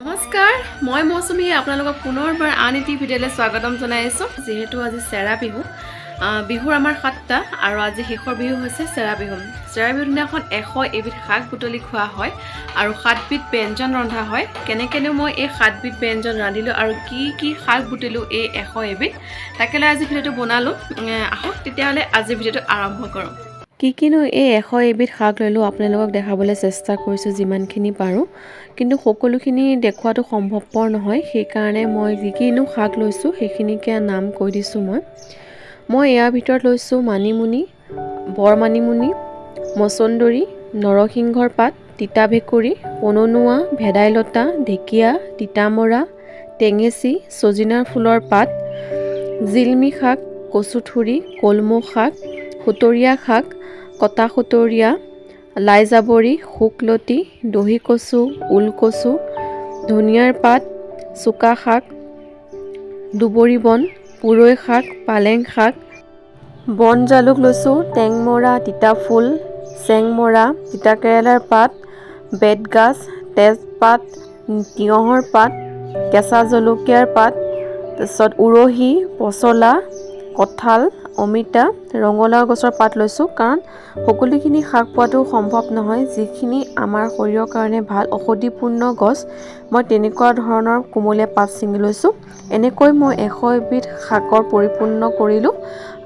নমস্কাৰ, মই মৌচুমী আপোনালোকক পুনৰবাৰ আন এটি ভিডিঅ'লৈ স্বাগতম জনাইছোঁ। যিহেতু আজি চেৰা বিহু, বিহুৰ আমাৰ 7টা আৰু আজি শেষৰ বিহু হৈছে চেৰা বিহু। চেৰা বিহুৰ দিনাখন 101বিধ শাক বুটলি খোৱা হয় আৰু 7বিধ ব্যঞ্জন ৰন্ধা হয়। কেনেকৈনো মই এই 7বিধ ব্যঞ্জন ৰান্ধিলোঁ আৰু কি কি শাক বুটলিলোঁ এই 101বিধ, তাকে লৈ আজি ভিডিঅ'টো বনালোঁ। আহক তেতিয়াহ'লে আজিৰ ভিডিঅ'টো আৰম্ভ কৰোঁ। কি কিনো এই 101বিধ শাক ল'লোঁ, আপোনালোকক দেখাবলৈ চেষ্টা কৰিছোঁ যিমানখিনি পাৰোঁ, কিন্তু সকলোখিনি দেখুৱাটো সম্ভৱপৰ নহয়। সেইকাৰণে মই যিকিনো শাক লৈছোঁ সেইখিনিকে নাম কৈ দিছোঁ। মই মই ইয়াৰ ভিতৰত লৈছোঁ মানিমুনি, বৰ মানিমুনি, মচন্দৰী, নৰসিংহৰ পাত, তিতা ভেকুৰী, পননুৱা, ভেদাইলতা, ঢেকীয়া, তিতামৰা, টেঙেচি, ছজিনাৰ ফুলৰ পাত, জিলমি শাক, কচুথুৰি, কলমৌ শাক, সুতৰীয়া শাক, কটা সুতৰীয়া, লাই জাবৰি, শুকলতি, দহি কচু, ওলকচু, ধনিয়াৰ পাত, চুকা শাক, দুবৰি বন, পুৰৈ শাক, পালেং শাক, বন জালুক লৈছোঁ, টেংমৰা, তিতাফুল, চেংমৰা, তিতাকেৰেলাৰ পাত, বেতগাজ, তেজপাত, তিয়ঁহৰ পাত, কেঁচা জলকীয়াৰ পাত, তাৰপিছত উৰহি, পচলা, কঁঠাল, অমিতা, ৰঙালাও গছৰ পাত লৈছোঁ। কাৰণ সকলোখিনি শাক পোৱাটো সম্ভৱ নহয়। যিখিনি আমাৰ শৰীৰৰ কাৰণে ভাল ঔষধিপূৰ্ণ গছ, মই তেনেকুৱা ধৰণৰ কোমলীয়া পাত ছিঙি লৈছোঁ। এনেকৈ মই 101বিধ শাকৰ পৰিপূৰ্ণ কৰিলোঁ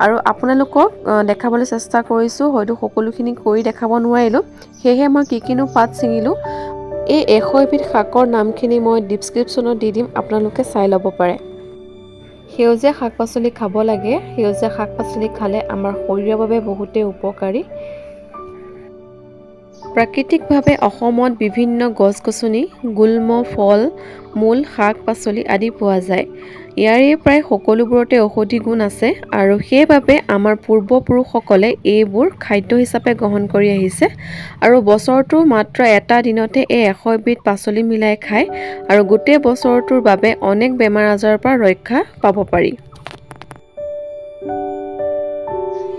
আৰু আপোনালোকক দেখাবলৈ চেষ্টা কৰিছোঁ। হয়তো সকলোখিনি কৰি দেখাব নোৱাৰিলোঁ, সেয়েহে মই কি কিনো পাত ছিঙিলোঁ, এই 101বিধ শাকৰ নামখিনি মই ডিছক্ৰিপশ্যনত দি দিম, আপোনালোকে চাই ল'ব পাৰে। সেউজীয়া শাক পাচলি খাব লাগে। সেউজীয়া শাক পাচলি খালে আমাৰ শৰীৰৰ বাবে বহুতেই উপকাৰী। প্ৰাকৃতিকভাৱে অসমত বিভিন্ন গছ গছনি, গুল্ম, ফল মূল, শাক পাচলি আদি পোৱা যায়। ইয়াৰে প্ৰায় সকলোবোৰতে ঔষধি গুণ আছে আৰু সেইবাবে আমাৰ পূৰ্বপুৰুষসকলে এইবোৰ খাদ্য হিচাপে গ্ৰহণ কৰি আহিছে আৰু বছৰটোৰ মাত্ৰ এটা দিনতে এই 101বিধ পাচলি মিলাই খায় আৰু গোটেই বছৰটোৰ বাবে অনেক বেমাৰ আজাৰৰ পৰা ৰক্ষা পাব পাৰি।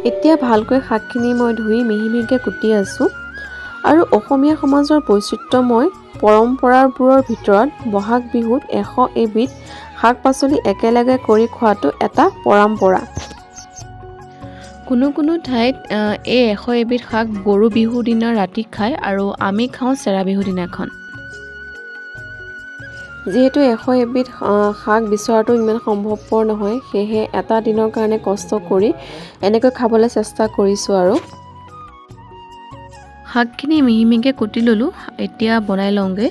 এতিয়া ভালকৈ শাকখিনি মই ধুই মিহি মিহিকৈ কুটি আছোঁ। আৰু অসমীয়া সমাজৰ বৈচিত্ৰ্যময় পৰম্পৰাবোৰৰ ভিতৰত বহাগ বিহুত 101বিধ শাক পাচলি একেলগে কৰি খোৱাটো এটা পৰম্পৰা। কোনো কোনো ঠাইত এই 101বিধ শাক গৰু বিহুৰ দিনা ৰাতি খায় আৰু আমি খাওঁ চেৰা বিহুৰ দিনাখন। যিহেতু 101বিধ শাক বিচৰাটো ইমান সম্ভৱপৰ নহয়, সেয়েহে এটা দিনৰ কাৰণে কষ্ট কৰি এনেকৈ খাবলৈ চেষ্টা কৰিছোঁ। আৰু শাকখিনি মিহি মিহিকৈ কুটি ল'লোঁ, এতিয়া বনাই লওঁগৈ।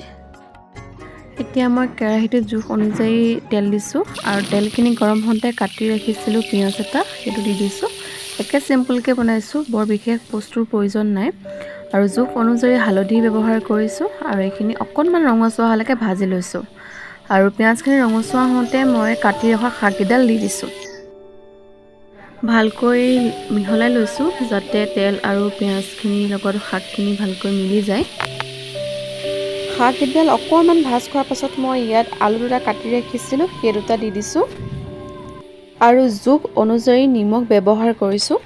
এতিয়া মই কেৰাহীটোত জোখ অনুযায়ী তেল দিছোঁ আৰু তেলখিনি গৰম হওঁতে কাটি ৰাখিছিলোঁ পিঁয়াজ এটা, সেইটো দি দিছোঁ। একে চিম্পুলকৈ বনাইছোঁ, বৰ বিশেষ বস্তুৰ প্ৰয়োজন নাই। আৰু জোখ অনুযায়ী হালধি ব্যৱহাৰ কৰিছোঁ আৰু এইখিনি অকণমান ৰঙচুৱা হোৱালৈকে ভাজি লৈছোঁ। আৰু পিঁয়াজখিনি ৰঙচুৱা হওঁতে মই কাটি ৰখা শাককেইডাল দি দিছোঁ। ভালকৈ মিহলাই লৈছোঁ যাতে তেল আৰু পিঁয়াজখিনিৰ লগত শাকখিনি ভালকৈ মিলি যায়। শাককেইডাল অকণমান ভাজ খোৱাৰ পাছত মই ইয়াত আলু দুটা কাটি ৰাখিছিলোঁ, সেই দুটা দি দিছোঁ আৰু জোখ অনুযায়ী নিমখ ব্যৱহাৰ কৰিছোঁ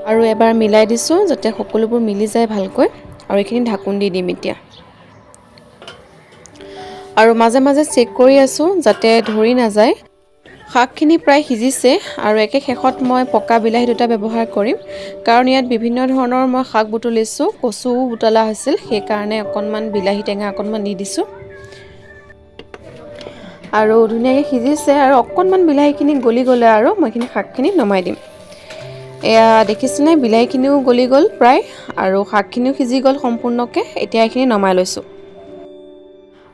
আৰু এবাৰ মিলাই দিছোঁ যাতে সকলোবোৰ মিলি যায় ভালকৈ। আৰু এইখিনি ঢাকোন দি দিম এতিয়া আৰু মাজে মাজে চেক কৰি আছোঁ যাতে ধৰি নাযায়। শাকখিনি প্ৰায় সিজিছে আৰু একে শেষত মই পকা বিলাহী দুটা ব্যৱহাৰ কৰিম, কাৰণ ইয়াত বিভিন্ন ধৰণৰ মই শাক বুটলিছোঁ, কচুও বুটলা হৈছিল, সেইকাৰণে অকণমান বিলাহী টেঙা অকণমান দি দিছোঁ। আৰু ধুনীয়াকৈ সিজিছে আৰু অকণমান বিলাহীখিনি গলি গ'লে আৰু মই এইখিনি শাকখিনি নমাই দিম। এয়া দেখিছেনে, বিলাহীখিনিও গলি গ'ল প্ৰায় আৰু শাকখিনিও সিজি গ'ল সম্পূৰ্ণকৈ। এতিয়া এইখিনি নমাই লৈছোঁ।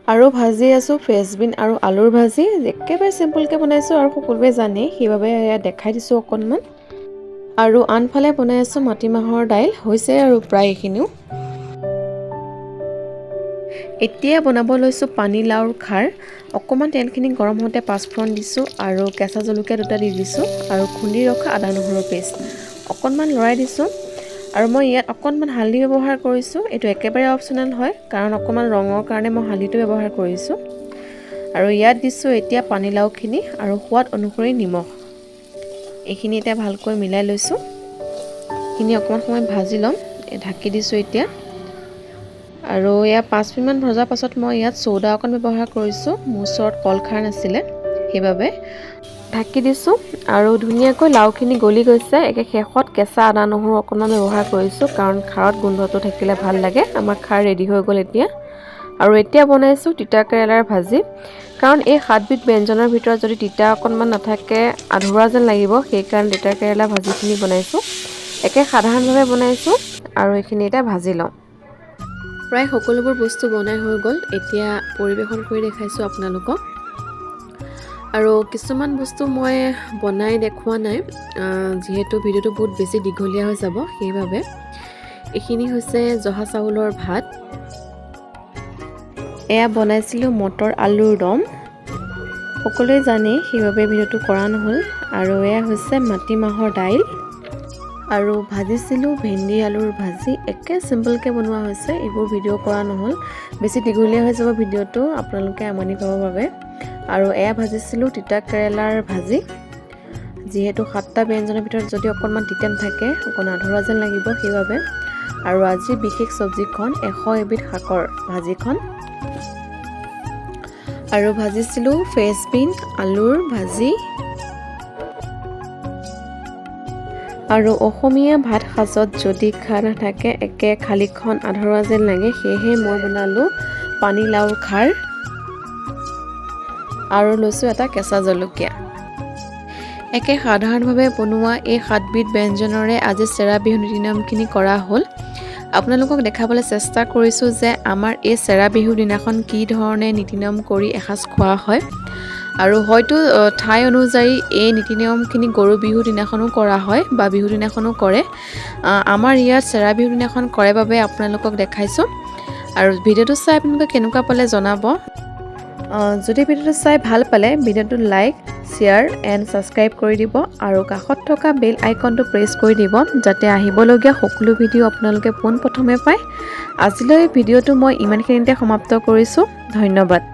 আৰু ভাজি আছোঁ ফ্ৰেঞ্চবিন আৰু আলুৰ ভাজি, একেবাৰে চিম্পুলকৈ বনাইছোঁ আৰু সকলোৱে জানেই, সেইবাবে এয়া দেখাই দিছোঁ অকণমান। আৰু আনফালে বনাই আছোঁ মাটিমাহৰ দাইল, হৈছে আৰু প্ৰায় এইখিনিও। এতিয়া বনাব লৈছোঁ পানীলাওৰ খাৰ। অকণমান তেলখিনি গৰম হওঁতে পাঁচফোৰণ দিছোঁ আৰু কেঁচা জলকীয়া দুটা দি দিছোঁ আৰু খুন্দি ৰখা আদা নহৰুৰ পেষ্ট অকণমান লৰাই দিছোঁ। আৰু মই ইয়াত অকণমান হালধি ব্যৱহাৰ কৰিছোঁ, এইটো একেবাৰে অপশ্যনেল হয়, কাৰণ অকণমান ৰঙৰ কাৰণে মই হালধিটো ব্যৱহাৰ কৰিছোঁ। আৰু ইয়াত দিছোঁ এতিয়া পানীলাওখিনি আৰু সোৱাদ অনুসৰি নিমখ। এইখিনি এতিয়া ভালকৈ মিলাই লৈছোঁ। এইখিনি অকণমান সময় ভাজি ল'ম, ঢাকি দিছোঁ এতিয়া। আৰু এয়া 5 মিনিটমান ভজাৰ পাছত মই ইয়াত চৌদা অকণ ব্যৱহাৰ কৰিছোঁ। মোৰ ওচৰত কলখাৰ নাছিলে, সেইবাবে ঢাকি দিছোঁ। আৰু ধুনীয়াকৈ লাওখিনি গলি গৈছে। একে শেষত কেঁচা আদা নহৰু অকণমান ব্যৱহাৰ কৰিছোঁ, কাৰণ খাৰত গোন্ধটো থাকিলে ভাল লাগে। আমাৰ খাৰ ৰেডি হৈ গ'ল এতিয়া। আৰু এতিয়া বনাইছোঁ তিতা কেৰেলাৰ ভাজি, কাৰণ এই সাতবিধ ব্যঞ্জনৰ ভিতৰত যদি তিতা অকণমান নাথাকে, আধৰুৱা যেন লাগিব। সেইকাৰণে তিতা কেৰেলা ভাজিখিনি বনাইছোঁ। একে সাধাৰণভাৱে বনাইছোঁ আৰু এইখিনি এতিয়া ভাজি লওঁ। প্ৰায় সকলোবোৰ বস্তু বনাই হৈ গ'ল। এতিয়া পৰিৱেশন কৰি দেখাইছোঁ আপোনালোকক। আৰু কিছুমান বস্তু মই বনাই দেখুওৱা নাই, যিহেতু ভিডিঅ'টো বহুত বেছি দীঘলীয়া হৈ যাব, সেইবাবে। এইখিনি হৈছে জহা চাউলৰ ভাত। এয়া বনাইছিলোঁ মটৰ আলুৰ দম, সকলোৱে জানেই, সেইবাবে ভিডিঅ'টো কৰা নহ'ল। আৰু এয়া হৈছে মাটিমাহৰ দাইল। আৰু ভাজিছিলোঁ ভেন্দি আলুৰ ভাজি। একে চিম্পলকৈ বনোৱা হৈছে। এইবোৰ ভিডিঅ' কৰা নহ'ল, বেছি দীঘলীয়া হৈ যাব ভিডিঅ'টো, আপোনালোকে আমনি পাবৰ বাবে। আৰু এয়া ভাজিছিলোঁ তিতা কেৰেলাৰ ভাজি। যিহেতু সাতটা ব্যঞ্জনৰ ভিতৰত যদি অকণমান তিতা নাথাকে, অকণ আধৰুৱা যেন লাগিব, সেইবাবে। আৰু আজি বিশেষ চব্জিখন 101বিধ শাকৰ ভাজিখন। আৰু ভাজিছিলোঁ ফ্ৰেঞ্চবিন আলুৰ ভাজি। আৰু অসমীয়া ভাত সাজত যদি খাৰ নাথাকে, একে থালিখন আধৰুৱা যেন লাগে। সেয়েহে মই বনালোঁ পানীলাওৰ খাৰ আৰু লৈছোঁ এটা কেঁচা জলকীয়া। একে সাধাৰণভাৱে বনোৱা এই সাতবিধ ব্যঞ্জনেৰে আজি চেৰা বিহু নীতি নিয়মখিনি কৰা হ'ল। আপোনালোকক দেখাবলৈ চেষ্টা কৰিছোঁ যে আমাৰ এই চেৰা বিহুৰ দিনাখন কি ধৰণে নীতি নিয়ম কৰি এসাঁজ খোৱা হয়। আৰু হয়তো ঠাই অনুযায়ী এই নীতি নিয়মখিনি গৰু বিহুৰ দিনাখনো কৰা হয় বা বিহু দিনাখনো কৰে। আমাৰ ইয়াত চেৰা বিহুৰ দিনাখন কৰে বাবে আপোনালোকক দেখাইছোঁ। আৰু ভিডিঅ'টো চাই আপোনালোকে কেনেকুৱা পালে জনাব। যদি ভিডিঅ'টো চাই ভাল পালে, ভিডিঅ'টো লাইক, শ্বেয়াৰ এণ্ড ছাবস্ক্ৰাইব কৰি দিব আৰু কাষত থকা বেল আইকনটো প্ৰেছ কৰি দিব, যাতে আহিবলগীয়া সকলো ভিডিঅ' আপোনালোকে পোনপ্ৰথমে পায়। আজিলৈ ভিডিঅ'টো মই ইমানখিনিতে সমাপ্ত কৰিছোঁ। ধন্যবাদ।